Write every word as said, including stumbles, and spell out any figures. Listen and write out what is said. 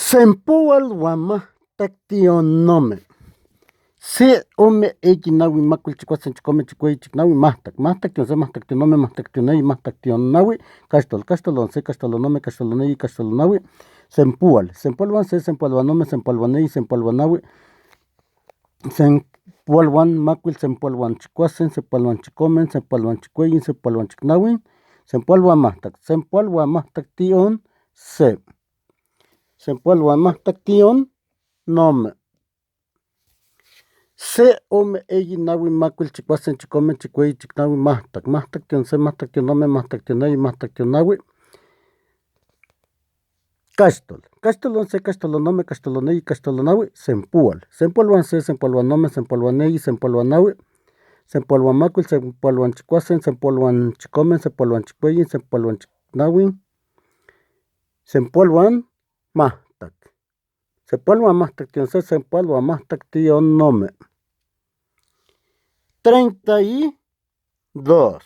Sempoalhuan mahtak tion nome. Se, ome, eyi, naui, makuil, chikuasen, chikome, chikuei, chiknaui, mahtak. Mahtak tion se, mahtak tion nome, mahtak tion eyi, mahtak tion naui. Kaxtol, kaxtol huan se, kaxtol huan nome, kaxtol huan eyi, kaxtol huan naui. Sempoal. Sempoalhuan se, sempoalhuan nome, sempoalhuan eyi, sempoalhuan naui. Sempoalhuan makuil, sempoalhuan chikuasen, sempoalhuan chikome, sempoalhuan chikuei, sempoalhuan chiknaui. Sempoalhuan mahtak. Sempoalhuan mahtak tion se. Sempoalhuan mahtak tion nome. Se, ome, eyi, naui, makuil, chikuasen, chikome, chikuei, chiknaui, mahtak. Mahtak tion se, mahtak tion nome, mahtak tion eyi, mahtak tion naui. Kaxtol. Kaxtol huan se, kaxtol huan nome, kaxtol huan eyi, kaxtol huan naui. Sempoal. Sempoalhuan se, sempoalhuan nome, sempoalhuan eyi, sempoalhuan naui. Sempoalhuan makuil, sempoalhuan chikuasen, sempoalhuan chikome, sempoalhuan chikuei, sempoalhuan chiknaui. Sempoalhuan mahtak. Sempoalhuan mahtak tion se, sempoalhuan mahtak tion nome. Treinta y dos.